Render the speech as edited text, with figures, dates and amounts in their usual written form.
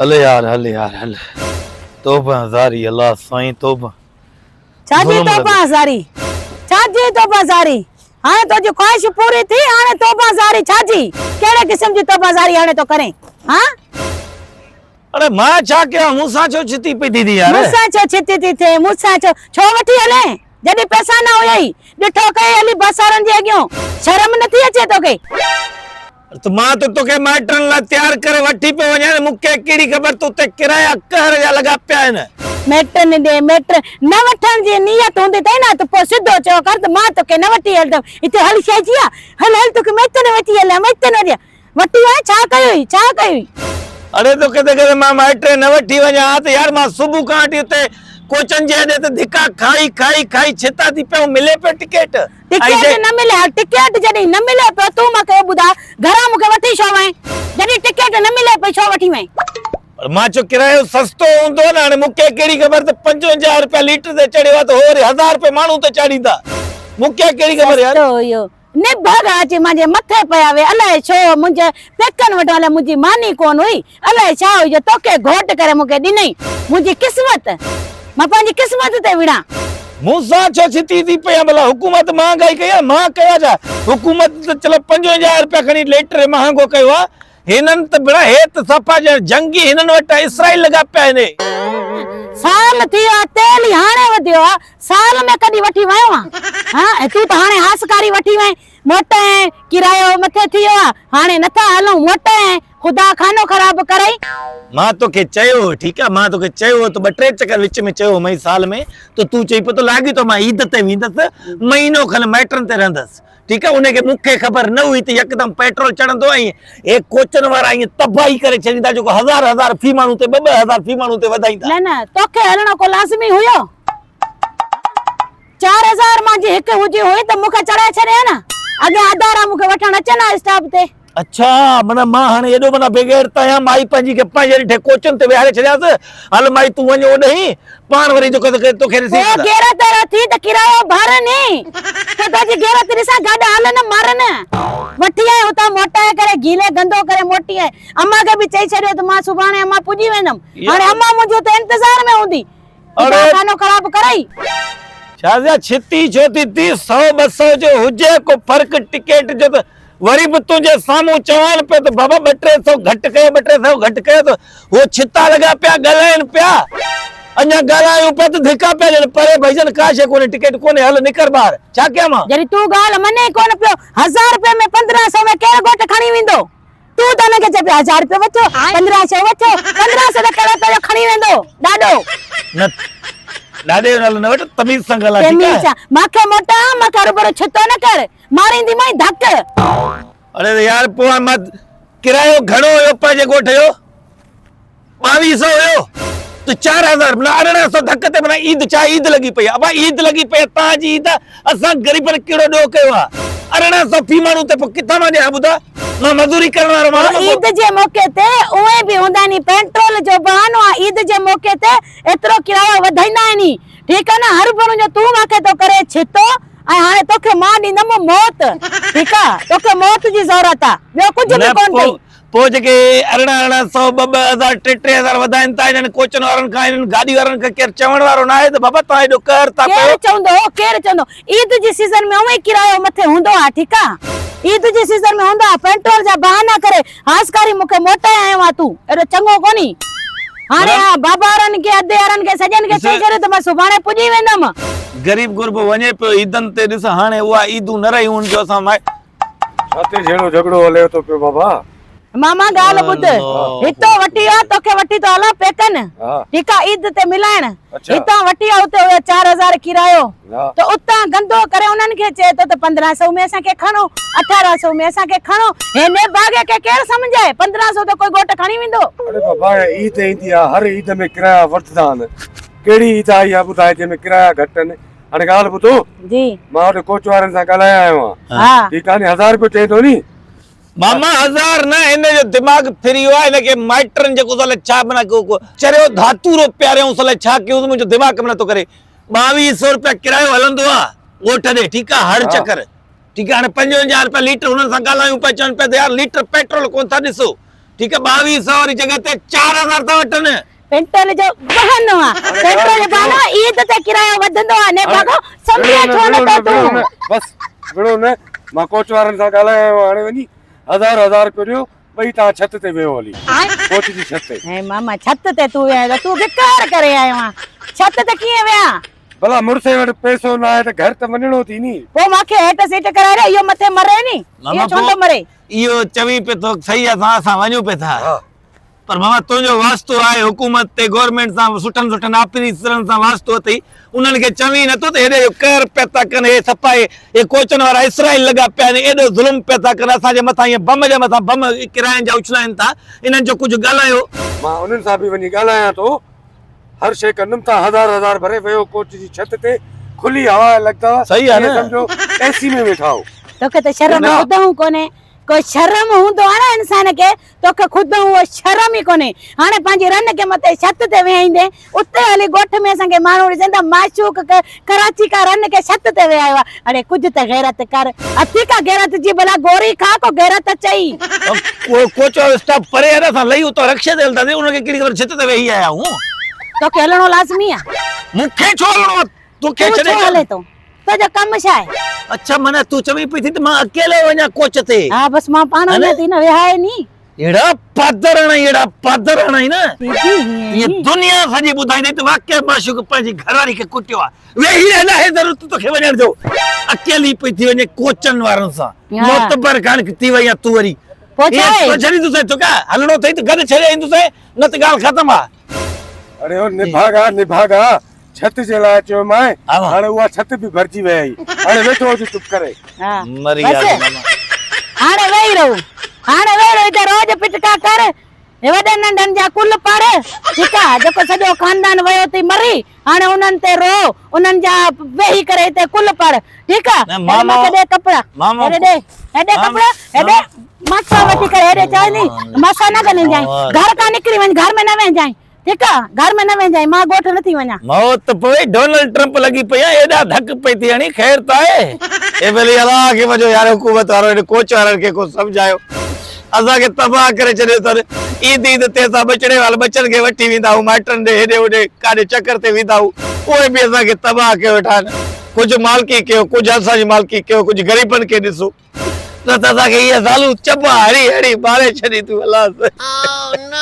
هل يار هل يار هل توبه زاري الله سائين توبه. ڇا جي توبه زاري ڇا جي توبه زاري هاڻي تنهنجي خواهش پوري ٿي هاڻي توبه زاري ڇا جي ڪهڙي قسم جي توبه زاري هاڻي ٿو ڪرين ها. اڙي مان ڇا ڪيان مون سان ڇو ڇتي پئي ٿي ٿي يار. مون سان ڇو ڇتي ٿي ٿئي مون سان ڇو ڇو وٺي هلين جڏهن پئسا نه هيئي ڏٺو ڪيئي هلي بس وارن جي اڳيون شرم نٿي اچي توکي. ته مان ته توکي مائٽن لاء تيار ڪري وٺي پيو وڃان مون کي ڪهڙي خبر ته اتي ڪرايا قهر جا لڳا پيا آهن. مائٽن ڏي مائٽ نه وٺڻ جي نيت هوندي اٿئي نه ته پوء سڌو چيو ڪر ته مان توکي نه وٺي هلندم هتي هل شهجي آ هل هل توکي مائٽن وٺي هلان مائٽن وٺي وٺي وئين ڇا ڪيوئي ڇا ڪيوئي. اڙي توکي ته ڪٿي مان مائٽي نه وٺي وڃان ها ته يار مان صبح کان وٺي اتي ڪوچن جي اڏي تي ڌڪا کائي کائي کائي ڇتا ٿي پيم ملي پيو ٽڪيٽ ٽڪيٽ نه ملي ها ٽڪيٽ جڏهن نه ملي پيو تون مونکي اهو ٻڌاء گهران مونکي وٺي ڇو وئين جڏهن ٽڪيٽ نه ملي پئي ڇو وٺي وئين. پر مان چيو ڪرايو سستو هوندو نه هاڻي مونکي ڪهڙي خبر ته 55 روپيا ليٽر تي چڙهيو آهي ته هو وري هزار روپيا ماڻهو تي چاڙهيندا مونکي ڪهڙي خبر يار. سستو هيو نڀاڳا اچي مانجهي مٿي پيا وي الائي ڇو منهنجي پيڪن وٽ الائي منهنجي ماني ڪون هئي الائي ڇا هئي جو توکي گهوٽ ڪري مونکي ڏنئي منهنجي قسمت مان پنهنجي قسمت تي وڙهان. مون سان ڇو ڇتي ٿي پئي آن ڀلا حڪومت مهانگائي ڪئي آ مان ڪيا ڇا حڪومت ته چلو 55 روپيا کڻي ليٽر مهانگو ڪيو آ هنن ته ڀلا هي ته صفا ڄڻ جنگي هنن وٽ اسرائيل لڳا پيا آهن. سال ٿي ويو آ تيل ئي هاڻي وڌيو آ سال ۾ ڪڏهن وٺي ويو آن ها ۽ تون ته هاڻي هاسڪاري وٺي وئين موٽ ۽ ڪرايو مٿي ٿي ويو آ هاڻي نٿا هلون موٽ ۽ خدا خانو خراب ڪرئي. مان توکي چيو هو ٺيڪ آ مان توکي چيو هو ته ٻه ٽي چڪر وچ ۾ چيو هومئي سال ۾ ته تون چئي پيو ته لاڳيتو مان عيد تي ويندس مهينو کن مائٽن تي رهندس ٺيڪ آ ان کي مون کي خبر نه هئي ته يڪدم پيٽرول چڙهندو ۽ هي ڪوچن وارا ائين تباهي ڪري ڇڏيندا جيڪو هزار هزار في ماڻهو تي ٻه ٻه هزار في ماڻهو تي وڌائيندا. نه نه توکي هلڻو ڪو لازمي هيو؟ 4000 مان جي هڪ هجي هئي ته مون کي چڙهائي ڇڏي ها نه اڳيان ادارا مون کي وٺڻ اچن ها اسٽاپ تي. اڇا معنيٰ مان هاڻي ايڏو معنيٰ بيغيرت آهيان مائي پنهنجي کي پنهنجي ڏٺي ڪوچن تي ويهاري ڇڏيانس هل مائي تون وڃ اوڏهين پاڻ وري جيڪو توکي ڏسي پوء غيرت وارو ٿي ته ڪرايو ڀر ني ته تنهنجي غيرت ڏسان گڏ هل نه مر نه وٺي آئين اتان موٽائي ڪري گيلي گندو ڪري موٽي آئين امان کي به چئي ڇڏيو ته مان سڀاڻي امان پڄي ويندم هاڻي امان منهنجي اتي انتظار ۾ هوندي اڙي خانو خراب ڪرئي. شازيا ڇتي ڇو ٿي ٿي سئو ٻه سئو جو هجي ڪو فرق ٽڪيٽ جو ته وري به تنهنجي سامهون چوان پيو ته بابا ٻه ٽي سئو گهٽ ڪيو ٻه ٽي سئو گهٽ ڪيو ته هو ڇتا لڳا پيا ڳالهائن پيا اڃا ڳالهايون پيا ته ڌڪا پيا ڏين پري ڀئي جن ڪا شي ڪونهي ٽڪيٽ ڪونهي هل نڪر ٻاهر ڇا ڪيان مان. جڏهن تون ڳالهه مڃين ڪونه پيو هزار رپئي ۾ 15 سئو ۾ ڪير ڳوٺ کڻي ويندو. تون ته هن کي چئي پيو هزار رپيو وٺو، 15 سئو وٺو، 15 سئو ته ڪهڙو تنهنجو کڻي ويندو ڏاڏو. نه ڏاڏي جو نالو نه وٺ، تميز سان ڳالهاء ٺيڪ آهي. تميز سان، مان کي موٽاء، مان کي هروڀرو ڇتو نه ڪر، مارينديمانء ڌڪ. اڙي يار پوء مان ڪرايو گهڻو هيو پنهنجي ڳوٺ جو؟ 22 سئو هيو ته 4000 معنيٰ 18 سئو ڌڪ تي معنيٰ عيد ڇا عيد لڳي پئي آ ابا عيد لڳي پئي آ تان جي عيد آ اسان غريبن ڪهڙو ڏوهه ڪيو آ 18 سئو في ماڻهو تي پوء ڪٿان مان ڏيان ٻڌاء مان مزوري ڪرڻ وارو ماڻهو آهيان عيد جي موقعي تي اونئين به هوندا ني پيٽرول جو بهانو آ عيد جي موقعي تي ايترو ڪرايو وڌائيندا آهن ئي ٺيڪ آ نه هر ڀرون جو تون مانکي ٿو ڪري ڇتو ۽ هاڻي توکي مان ڏيندم موت ٺيڪ آ توکي موت جي ضرورت آ ٻيو ڪجهه به ڪونه اٿئي. پوء جيڪي ارڙهن ارڙهن سئو، ٻه ٻه هزار، ٽي ٽي هزار وڌائين ٿا، انهن ڪوچن وارن کان، انهن گاڏي وارن کان ڪير چوڻ وارو ناهي ته بابا توهان ايڏو قهر ٿا ڪير ڪيو. چوندو هو ڪير چوندو عيد جي سيزن ۾ اونئين ڪرايو مٿي هوندو آ ٺيڪ آ عيد جي سيزن ۾ هوندو آ پيٽرول جا بهانا ڪري هاسڪاري مون کي موٽائي آيو آ تون ايڏو چڱو ڪونهين هاڻي ها بابا وارن کي ادي وارن کي سڄن کي چئي ڇڏيو ته مان سڀاڻي پڄي ويندم. غريب غربو وڃي پيو عيدن تي ڏس هاڻي اها عيدون نه رهيون جو اسان مائٽ ڇا تي جهيڙو جهڳڙو هليو ٿو پيو بابا. ماما ڳالهه ٻڌ هتو وٺي آ توکي وٺي ٿو هلان پيڪن ٺيڪ آ عيد تي ملائڻ هتان وٺي آ اتي هيو 4000 ڪرايو ته اتان گندو ڪري انهن کي چئي ٿو ته 15 سئو ۾ اسان کي کڻو 18 سئو ۾ اسان کي کڻو هي نڀاڳي کي ڪير سمجهائي 15 سئو ته ڪوئي ڳوٺ کڻي ويندو. اڙي بابا هي عيد ايندي آ هر عيد ۾ ڪرايا وڌندا آهن ڪهڙي عيد آئي آ ٻڌاء جنهن ۾ ڪرايا گهٽ آهن هاڻي ڳالهه ٻڌو. جي. مان هوڏي ڪوچ وارن سان ڳالهائي آيو آهيان. ها. ٺيڪ آهي ني هزار رپيو چئين ٿو ني. ماما هزار نه هن جو دماغ ڦري ويو آهي هن کي مائٽن جيڪو الائي ڇا معنيٰ ڪو چريو ڌاتورو پياريائونس الائي ڇا ڪيونس منهنجو دماغ ڪم نٿو ڪري 22 سو رپيا ڪرايو هلندو آهي ڳوٺ ڏي ٺيڪ آهي هر چڪر ٺيڪ آهي هاڻي 55 رپيا ليٽر هنن سان ڳالهايون پيا چون پيا ته يار ليٽر پيٽرول ڪونه ٿا ڏسو. ٺيڪ آ 2200 واري جڳهه تي 4000 ٿا وٺن. پيٽرول جو بهانو آ پيٽرول جو بهانو آ عيد تي ڪرايو وڌندو آ نڀاڳو سمجهين ڇو نه ٿو تون. بس وڙهو نه مان ڪوچ وارن سان ڳالهائي آيو آهيان هاڻي وڃي هزار هزار رپيو ڏيو ٻئي توهان ڇت تي ويهو هلي ڪوچ جي ڇت تي. هي ماما ڇت تي تون ويهين ته تون بڪار ڪري آيو آن ڇت تي ڪيئن ويهان. ڀلا مڙس وٽ پئسو نه آهي ته گهر ته وڃڻو ٿي ني. پوء مان کي هيٺ سيٽ ڪرائي ڏي اهو مٿي مري ني اهو ڇو ٿو مري. اهو چوين پئي ٿو صحيح آ اسان وڃون پئي ٿا. پر ماما تنهنجو واسطو آهي حڪومت تي گورنمينٽ سان سٺن سٺن آفيسرن سان واسطو اٿئي انهن کي چوين نٿو ته هيڏي جو قهر پيا ٿا ڪن هي صفا هي ڪوچن وارا اسرائيل لڳا پيا آهن ايڏو ظلم پيا ٿا ڪن اسان جي مٿان ائين بم جي مٿان بم ڪراين جا اڇلائن ٿا انهن جو ڪجهه ڳالهايو. مان انهن سان به وڃي ڳالهايان ٿو هر شيء ڪندم تان هزار هزار ڀري ويو ڪوچ جي ڇت تي کلي هوا لڳتا صحيح آهي نه سمجهو اي سي ۾ ويٺا هو. توکي ته شرم خودئون ڪونهي ڪو شرم هوندو آهي نه انسان کي، توکي خود اهو شرم ئي ڪونهي. هاڻي پنهنجي رن کي مٿي ڇت تي ويهائيندين، اتي هلي ڳوٺ ۾ اسان کي ماڻهو ڏسن ته معشوق ڪراچي کان رن کي ڇت تي ويهايو آهي. اڙي ڪجهه ته غيرت ڪر. اٿي ڪا غيرت جي ڀلا گوري کاء ڪو غيرت اچئي. ڪوچ وارو اسٽاپ پري آهي نه اسان لهي اتان رڪشي تي هلنداسين، انهن کي ڪهڙي خبر ڇت تي ويهي آيا آهيون. توکي هلڻو لازمي آهي. مون کي ڇو هلڻو آهي؟ توکي تون ڇڏي ڇو هلين ٿو؟ تنهنجو ڪم ڇا آهي؟ اڇا معنيٰ تون چوين پئي ٿي ته مان اڪيلو وڃان ڪوچ تي. ها بس مان پاڻ وڃان ٿي نه ويهائي ني. اهڙا پادر هڻائين اهڙا پادر هڻائين نه ديدي هيئن ائين دنيا سڄي ٻڌائيندئي ته واقعي معشوق پنهنجي گهرواري کي ڪٽيو آهي. ويهي رهه ناهي ضرورت توکي وڃڻ جو. اڪيلي پئي ٿي وڃي ڪوچن وارن سان. معتبر ڪانه ٿي وئي آهين تون وري. پوء ڇا آهي؟ ائين ڇڏيندوسانء توکي هلڻو اٿئي ته گڏ ڇڏي ايندوسانء نه ته ڳالهه ختم آهي. اڙي او نڀاڳا نڀاڳا ڇت جي لاء چيومانء، هاڻي اها ڇت به ڀرجي ويئي. هاڻي ويٺو هج چپ ڪري. مري ويا سين ماما. هاڻي ويهي رهو. هاڻي ويهي رهو هتي روز پٽڪا ڪر. هي وڏن ننڍن جا ڪل پڙهه. ٺيڪ آ جيڪو سڄو خاندان ويو ٿي مري هاڻي انهن تي رو انهن جا ويهي ڪري هتي ڪل پڙهه. ٺيڪ آ. هيڏي مون کي ڏي ڪپڙا. هيڏي ڏي. هيڏي ڪپڙا. هيڏي مان سان وٺي ڪري هيڏي چوندي مان سان نه ڳالهائجانء. گهر کان نڪري وڃ گهر ۾ نه ويهجانء. ٺيڪ آ گهر ۾ نه ويهجانء مان ڳوٺ نه ٿي وڃان. موت پوي ڊونلڊ ٽرمپ لڳي پئي آ ايڏا ڌڪ پئي ٿي هڻي خير ته آهي اي ڀلي الله کي وڃو يار حڪومت وارو هن ڪوچ وارن کي ڪو سمجهايو اسان کي تباهه ڪري ڇڏيو اٿن عيد عيد تي اسان ٻچڙي وال ٻچن کي وٺي ويندا آهيون مائٽن ڏي هيڏي هوڏي ڪاڏي چڪر تي ويندا آهيون اهي به اسان کي تباهه ڪيو ويٺا آهن ڪجهه مالڪي ڪيو ڪجهه اسان جي مالڪي ڪيو ڪجهه غريبن کي ڏسو نه ته اسان کي اهي زالون چٻا هڻي هڻي ماري ڇڏينديون الله سائين.